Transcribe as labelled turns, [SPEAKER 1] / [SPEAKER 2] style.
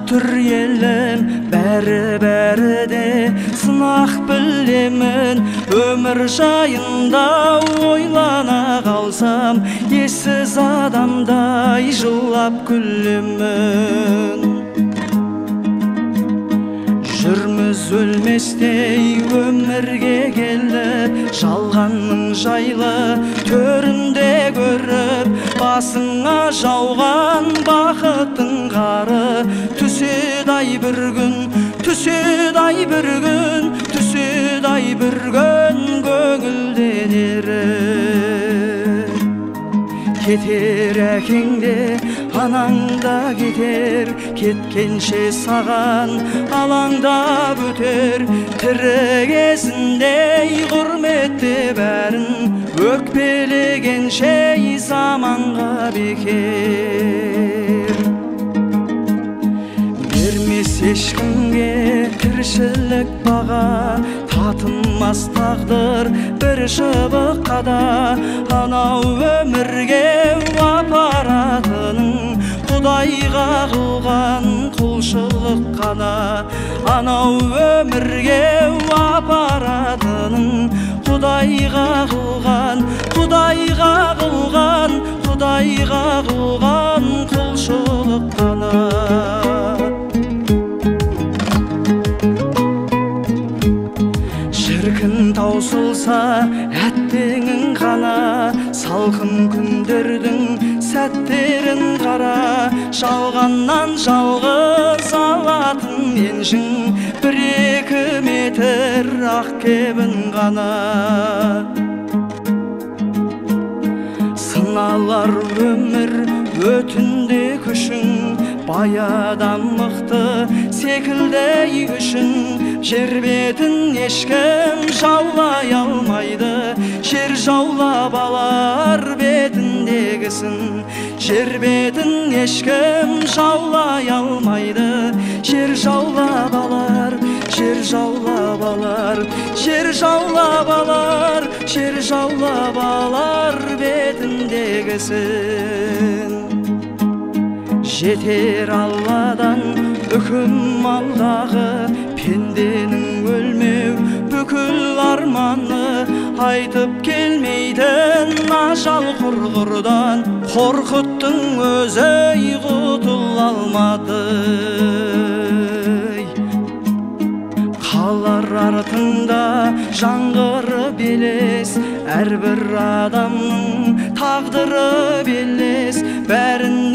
[SPEAKER 1] Түр елім, бәрі-бәрі де сынақ білемін. Өмір жайында ойлана қалсам, ессіз адамдай жылап күлемін. Жүрміз өлместей өмірге келіп, жалғанның жайлы төрінде көріп, басыңа жауған бақыттың қары түседі ай бір күн, түседі ай бір күн, түседі ай бір күн көңілден еріп. Кетер әкең де, анаң да кетер, кеткенше саған алаңдап өтер. Тірі кезінде құрметте бәрін, өкпелегенше заманға бекер. Бермес ешкімге тіршілік баға, татымас тағдыр бір шыбыққа да. Анау өмірге апаратының Құдайға қылған құлшылық қана. Анау өмірге апаратының Құдайға қылған, Құдайға қылған, Құдайға қылған құлшылық қана. Шіркін таусылса әттеңің қана, салқын күндердің сәттерін қара. Жалғаннан жалғыз алатын еншің, бір-екі метр ақ кебін ғана. Сыналар өмір өтінде күшің, бай адам мықты секілді үшін. Жер бетін ешкім жаулай алмайды, жер жаулап алар бетіндегісін. Жер бетін ешкім жаулай алмайды, жер жаулап алар, жер жаулап алар, жер жаулап алар, жер жаулап алар бетіндегісін. Жетер Алладан үкім алдағы, пенденің өлмеу бүкіл арманы. Айтып келмейтін ажал құрғырдан, Қорқыттың өзі құтыла алмады. Қалар артында жаңғырып елес, әрбір адамның тағдыры белес. Бәрінен